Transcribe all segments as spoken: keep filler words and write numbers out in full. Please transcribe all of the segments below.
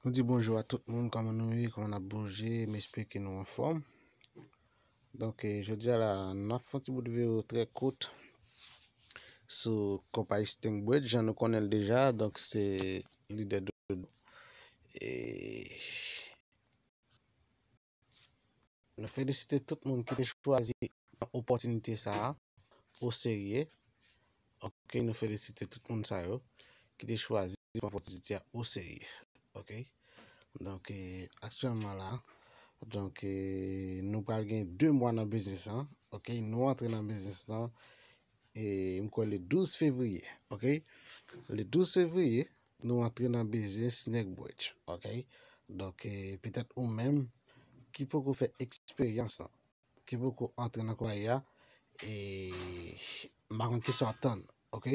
Nou di bonjou a tout moun, kòman nou ye, kòman n ap bouje, m espere ke nou anfòm. Donk, eh, jodi a la, n ap fè yon ti bout videyo trè kout sou konpayi Stingbridge, jan nou konnen l deja, donk se lidè Dodo. E nou felisite tout moun ki te chwazi opòtinite sa a oserye. Ok, nou felisite tout moun sa yo ki te chwazi opòtinite a oserye. Ok. Donk, eh, aktyèlman la, donk, eh, nou pral gen de mwa nan biznis lan. Ok, nou antre nan biznis lan, e m kwè le douz fevriye. Ok, le douz fevriye, nou antre nan biznis Stingbridge. Ok, donk, eh, petèt ou menm ki poko fè eksperyans lan, ki poko antre nan konpayi a, e m pa konn kisa w ap tann. Ok,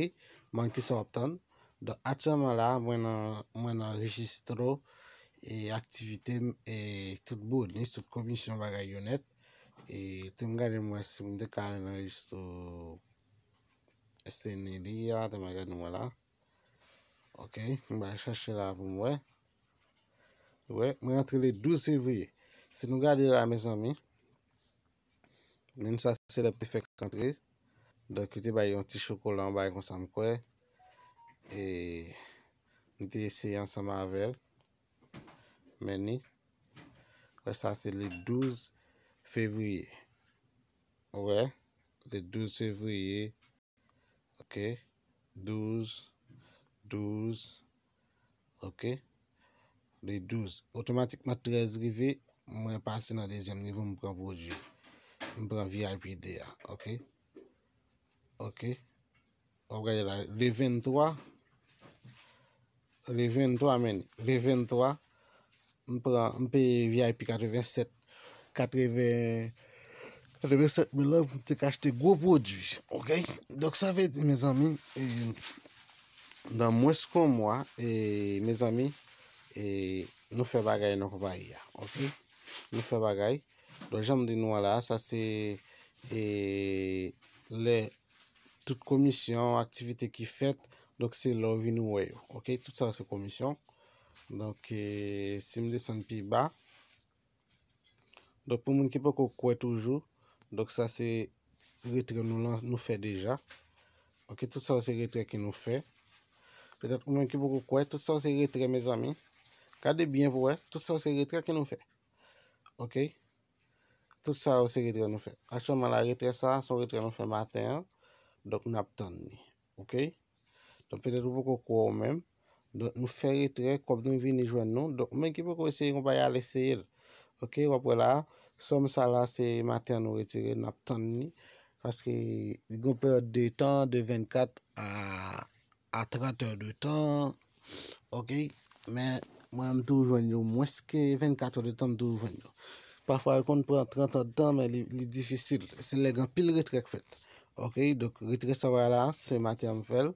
m pa konn kisa w ap tann. Donk, aktyèlman la, mwen nan, mwen nan rejistro e aktivite m, e tout bonis, tout komisyon, bagay yo nèt. E te m gade m wè si m te ka al nan rejistro S N L I a, te m gade m wè la. Ok, m va chache la pou m wè. Wè, mwen antre le douz fevriye. Si nou gade la, mezanmi, menm sa se lè m te fèk antre. Donk, yo te bay yon ti chokola, yon bagay konsa, m kwè. E m te eseye ansanm avè l. Men ni. Wè, sa se le douz fevriye. Wè, le douz fevriye. Ok. Douz, douz. Ok. Le douz. Otomatikman, trèz rive, mwen pase nan dezyèm nivo, m pran pwodui. M pran V I P de a. Ok. Ok. W ap gade la, le venntwa, le venntwa, men, le venntwa, m pran, m peye V I P katrevennsèt, katreven, katrevennsèt mil la, pou m te ka achte gwo pwodui, ok? Donk, sa vle di, mezanmi, e, nan mwens ke yon mwa, e, mezanmi, e, nou fè bagay nan konpayi a, ok? Nou fè bagay. Donk, jan m di nou an la, sa se, e, lè tout komisyon, aktivite ki fèt, donk se lè w vin wè yo. Ok, tout sa yo se komisyon. Donk, e, si m desann pi ba, donk pou moun ki poko kwè toujou, donk sa se retrè nou lan, nou fè deja. Ok, tout sa yo se retrè ke nou fè. Petèt ou menm ki poko kwè, tout sa yo se retrè, mezanmi. Gade byen pou wè, tout sa yo se retrè ke nou fè. Ok? Tout sa yo se retrè nou fè. Aktyèlman la, retrè sa a, se yon retrè nou fè maten an. Donk, n ap tann li. Ok? Donk, petèt ou poko kwè ou menm. Donk, nou fè retrè, kòb nou vini jwenn nou. Donk, ou menm ki poko eseye konpayi a, al eseye l. Ok, w ap wè la, sòm sa la, se maten an nou retire, n ap tann li. Paske li gen yon peryòd de tan de vennkat a a trant è de tan, ok? Men mwen, m toujou jwenn yo, mwens ke vennkat è de tan, m toujou jwenn yo. Pafwa, yo konn pran trant è de tan, men li, li difisil. Se lè gen anpil retrè k fèt. Ok? Donk, retrè sa w wè la, se maten an m fè l.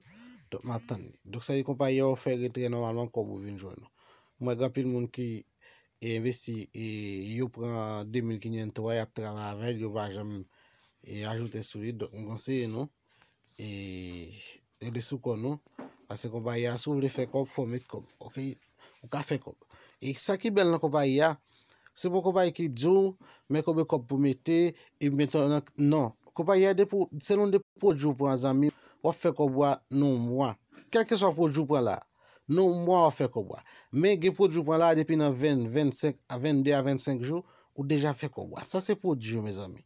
Donk, m ap tann li. Donk, sa vle di konpayi a ofè retrè nòmalman, kòb ou vin jwenn ou. Mwen, gen anpil moun ki, e, envesti, e, yo pran de mil kinyentos, y ap travay avè l, yo pa janm, e, ajoute sou li. Donk, m konseye nou, e, rete sou kò nou. Paske konpayi a, si w vle fè kòb, fò w met kòb, ok? Ou ka fè kòb. E sa ki bèl nan konpayi a, se pa yon konpayi ki di w, men konbyen kòb pou mete, e mete nan, non. Konpayi a, depi w, selon de pwodui w pran, zanmi, w ap fè kòb ou a nan yon mwa. Kèlkeswa pwodui w pran la, nan yon mwa w ap fè kòb ou a. Men gen pwodui w pran la, depi nan ven, vennsenk a vennde a vennsenk jou, ou deja fè kòb ou a. Sa se pwodui yo, mezanmi.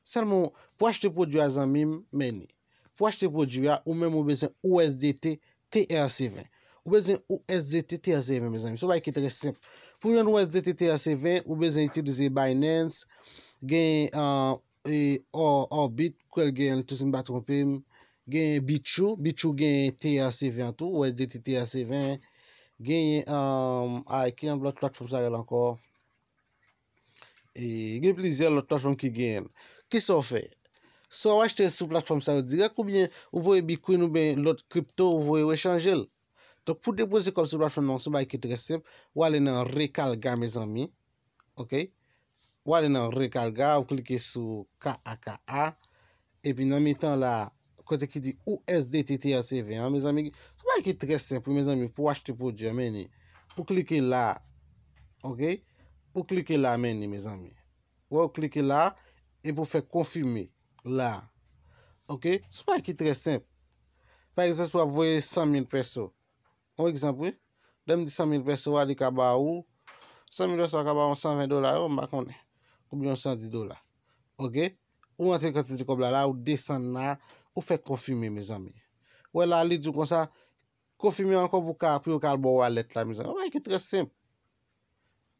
Sèlman, pou achte pwodui a, zanmi m, men ni. Pou achte pwodui a, ou menm ou bezwen U S D T T R C ven. Ou bezwen U S D T T R C ven, mezanmi. Se yon bagay ki trè senp. Pou jwenn U S D T T R C ven, ou bezwen itilize Binance, gen, ah, e, Or-, Orbit, kwè l gen, tou si m pa twonpe m. Gen Bitchou, Bitchou gen T R C ven tou, U S D T T R C ven. Gen, ah, ay, ki lòt platfòm sa rele ankò? E gen plizyè lòt platfòm ki genyen l. Kisa w fè? Swa w achte sou platfòm sa yo dirèk, oubyen ou voye Bitcoin oubyen lòt kripto, ou voye yo echanje l. Donk, pou depoze kòb sou platfòm nan, se yon bagay ki trè senp. Ou ale nan Recarga, mezanmi. Ok? Ou ale nan Recarga, ou klike sou K A K A. Epi nan mitan la, kote ki di U S D T T R C ven an, mezanmi, se yon bagay ki trè senp, wi, mezanmi, pou w achte pwodui an, men ni. Ou klike la, Ok? Ou klike la, men ni, mezanmi. Wè, ou klike la, epi ou fè konfime la. Ok? Se yon bagay ki trè senp. Pa egzanp, w ap voye san mil peso. Yon egzanp, wi. Lè m di san mil peso a, li ka ba ou, san mil peso a ka ba ou san ven dola yo, m pa konnen. Oubyen yon san dis dola. Ok? Ou rantre kantite kòb la, la, ou desann la, ou fè konfime, mezanmi. Wè la, li di w konsa, konfime ankò pou ka, pou yo ka al ba w wallet la, mezanmi. Yon bagay ki trè senp.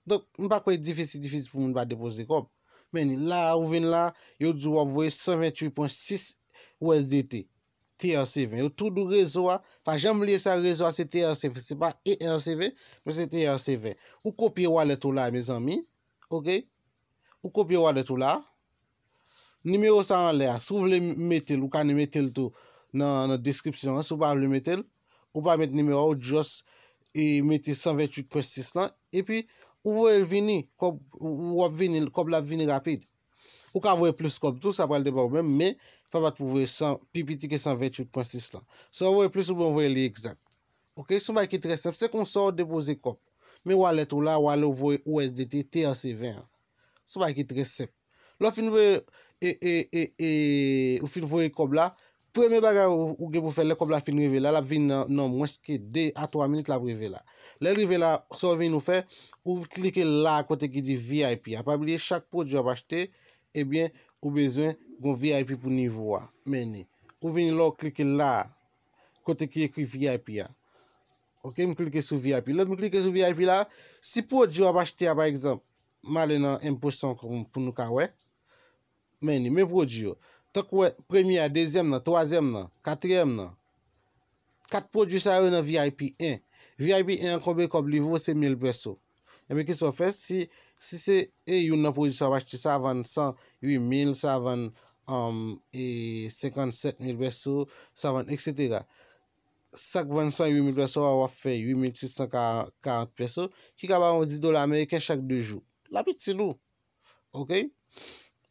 Donk, m pa kwè difisil, difisil pou moun pa depoze kòb. Men la, ou vin la, yo di w ap voye san venntuit pwen sis U S D T, T R C ven. Yo tou di w rezo a, pa janm bliye sa, rezo a se T R C ven, se pa E R C ven, men se T R C ven. Ou kopye wallet ou la, mezanmi, ok? Ou kopye wallet ou la. Nimewo sa anlè a, si w vle mete l, ou ka mete l tou nan, nan deskripsyon an. Si w pa vle mete l, ou pa met nimewo a, ou just e mete san venntuit pwen sis lan. Epi, ou voye l vini, kòb, ou, ou ap vini, kòb la ap vini rapid. Ou ka voye plis kòb tou, sa pral depann ou menm, men pa bat pou voye san, pi piti ke san venntuit pwen sis lan. Si w voye plis, oubyen w voye li egzak. Ok, se yon bagay ki trè senp. Se konsa w depoze kòb. Men wallet ou la, w ale w voye U S D T, T R C ven an. Se yon bagay ki trè senp. Lè w fin voye, e, e, e, e, ou fin voye kòb la, premye bagay ou, ou gen pou fè, lè kòb la fin rive la, l ap vin nan, nan mwens ke de a twa minit, l ap rive la. Lè l rive la, sa w vin ou fè, ou klike la kote ki di V I P a. Pa bliye, chak pwodui w ap achte, ebyen, ou bezwen gon V I P pou nivo a. Men ni. Ou vini la, ou klike la, kote ki ekri V I P a. Ok, m klike sou V I P. Lè m klike sou V I P la, si pwodui w ap achte a, pa egzanp, m ale nan M P S ankò pou, pou nou ka wè. Men ni, men pwodui yo. Tankou wè, premye a, dezyèm nan, twazyèm nan, katriyèm nan. Kat pwodui sa yo nan V I P en. V I P en an, konbyen kòb li vo? Se mil peso. Ebyen, kisa w fè? Si, si se, e, youn nan pwodui sa w ap achte, sa vann san uit mil, sa vann, um, e, senkannsèt mil peso, sa vann, etsetera. Sa k vann san uit mil peso a, w ap fè uit mil sis san karant peso, ki ka ba w dis dola ameriken chak de jou. L ap itil ou. Ok?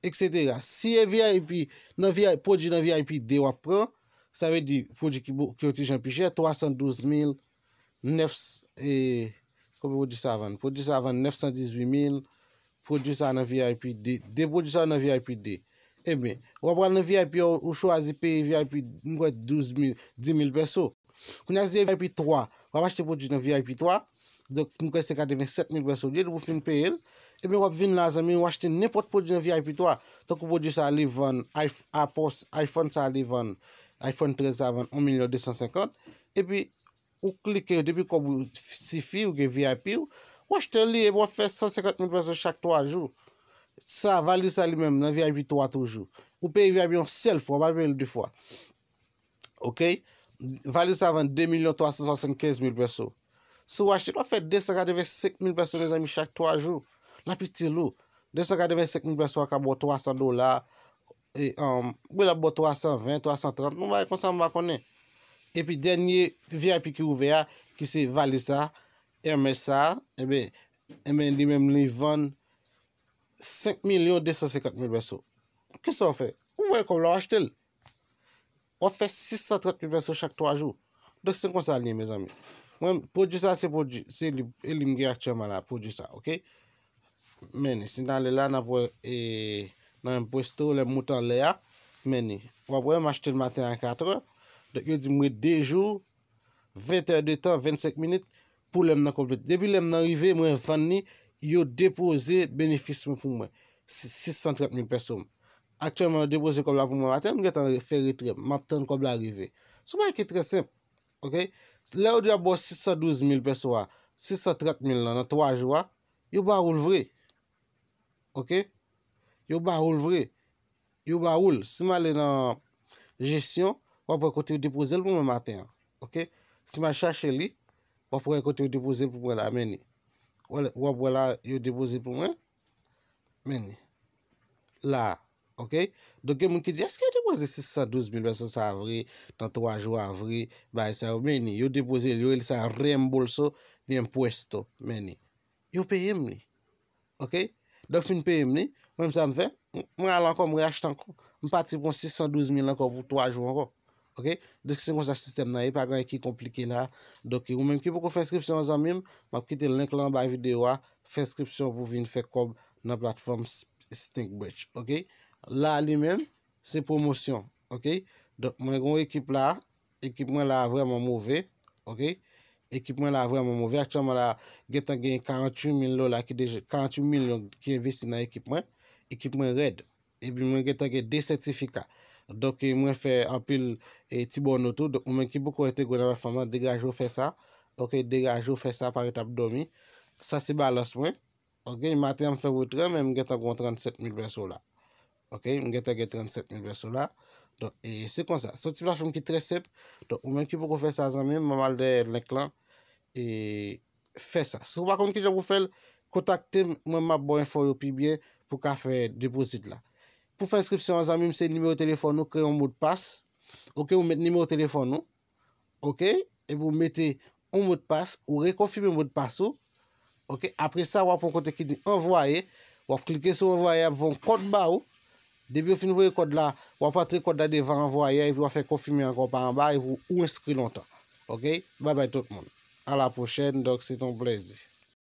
Etsetera. Si e V I P, nan V I P, pwodui nan V I P de w ap pran, sa vle di pwodui ki, ki yon ti jan pi chè, twa san douz mil nèf, e, konbyen pwodui sa vann? Pwodui sa vann nèf san dizuit mil, pwodui sa nan V I P de, de pwodui sa nan V I P de. Ebyen, w ap pral nan V I P a, ou chwazi peye V I P, m kwè douz mil, dis mil peso. Kounye a, si se V I P twa, w ap achte pwodui nan V I P twa, donk, m kwè se katrevennsèt mil peso li ye, depi w fin peye l, ebyen, w ap vin la, zanmi, w achte nenpòt pwodui nan V I P twa. Tankou pwodui sa, li vann, iPh-, Apple, iPhone sa, li vann, iPhone trèz sa vann yon milyon de san senkant, epi, ou klike, depi kòb ou sifi, ou gen V I P, ou achte li, epi w ap fè san senkant mil peso chak twa jou. Sa, valiz sa li menm, nan V I P twa toujou. Ou peye V I P yon sèl fwa, ou pa peye l de fwa. Ok? Valiz sa vann de milyon twa san swasannkenz mil peso. Si w achte l, w ap fè de san katrevensenk mil peso, mezanmi, chak twa jou. L ap itil ou. De san katrevensenk mil peso a ka ba w twa san dola, e, um, wi, l ap ba w twa san ven, twa san trant, yon bagay konsa, m pa konnen. Epi dènye V I P ki ouvè a, ki se valiz sa, Hermes sa, ebyen, ebyen, li menm, li vann senk milyon de san senkant mil peso. Kisa w fè? Ou voye kòb la, w achte l. W ap fè sis san trant mil peso chak twa jou. Donk, se konsa l ye, mezanmi. Mwen, pwodui sa, se pwodui, se li, e li m gen aktyèlman la, pwodui sa, ok? Men, si n ale la, n ap wè, e, nan M P S tou, lè m moute anlè a, men, w ap wè, m achte l maten a katrè. Donk, yo di m ret de jou, ventè de tan, vennsenk minit, pou lè m nan konplete. Depi lè m nan rive, mwen vann li, yo depoze benefis mwen pou mwen. Si-, sis san trant mil peso m. Aktyèlman, yo depoze kòb la pou mwen maten, m gentan fè retrè m. M ap tann kòb la rive. Se yon bagay ki trè senp. Ok? Lè yo di y ap ba w sis san douz mil peso a, sis san trant mil lan nan twa jou a, yo ba ou l vre. Ok? Yo ba ou l vre. Yo ba ou l. Si m ale nan jesyon, w ap wè kote yo depoze l pou mwen maten an. Ok? Si m al chache li, w ap wè kote yo depoze l pou mwen la, men ni. W ap, w ap wè la, yo depoze l pou mwen. Men ni. La. Ok? Donk, gen moun ki di, èske yo depoze sis san douz mil peso sa vre, nan twa jou a vre, bagay sa yo? Men ni, yo depoze l, yo rele sa reembolso de impuesto. Men ni. Yo peye m li. Ok? Donk, fin peye m li, mwen, sa m fè, m, mwen al ankò, mwen achte ankò. M pati pran sis san douz mil ankò pou twa jou ankò. Ok? Donk, se konsa sistèm nan ye, pa gen anyen ki konplike la. Donk, ou menm ki poko fè enskripsyon an, zanmi m, m ap kite link lan anba videyo a. fè enskripsyon pou vin fè kòb nan platfòm Stinkbridge, ok? La li menm, se pwomosyon, ok? Donk mwen gen yon ekip la, ekip mwen la vrèman move, ok? Ekip mwen la vrèman move. Aktyèlman la, gentan gen karanntuit mil dola ki deja, karanntuit milyon ki envesti nan ekip mwen. Ekip mwen rèd. Epi mwen gentan gen de sètifika. Donk, e, mwen fè anpil, e, ti bòno tou. Donk, ou menm ki poko entegre nan platfòm lan, degaje w fè sa. Ok, degaje w fè sa, pa ret ap dòmi. Sa se balans mwen. Ok, maten an m fè retrè, men m gentan gen trannsèt mil pèso la. Ok, m gentan gen trannsèt mil pèso la. Donk, e, se konsa. Se yon ti platfòm ki trè senp. Donk, ou menm ki poko fè sa, zanmi m, m al dèyè link lan. E, fè sa. Si w pa konn kijan pou fè l, kontakte m, mwen m ap ba w enfo yo pi byen pou w ka fè depozit la. Pou fè enskripsyon an, zanmi m, se nimewo telefòn ou, kreye yon modpas. Ok, ou met nimewo telefòn ou. Ok, epi ou mete yon modpas, ou rekonfime modpas ou. Ok, apre sa, w ap yon kote ki di anvwaye. W ap klike sou anvwaye, ap voye yon kòd ba ou. Depi yo fin voye kòd la, w ap antre kòd la devan anvwayè epi w ap fè konfime ankò pa anba epi ou enskri lontan. Ok? Babay tout moun. A la pwochèn, donk se te yon plèzi.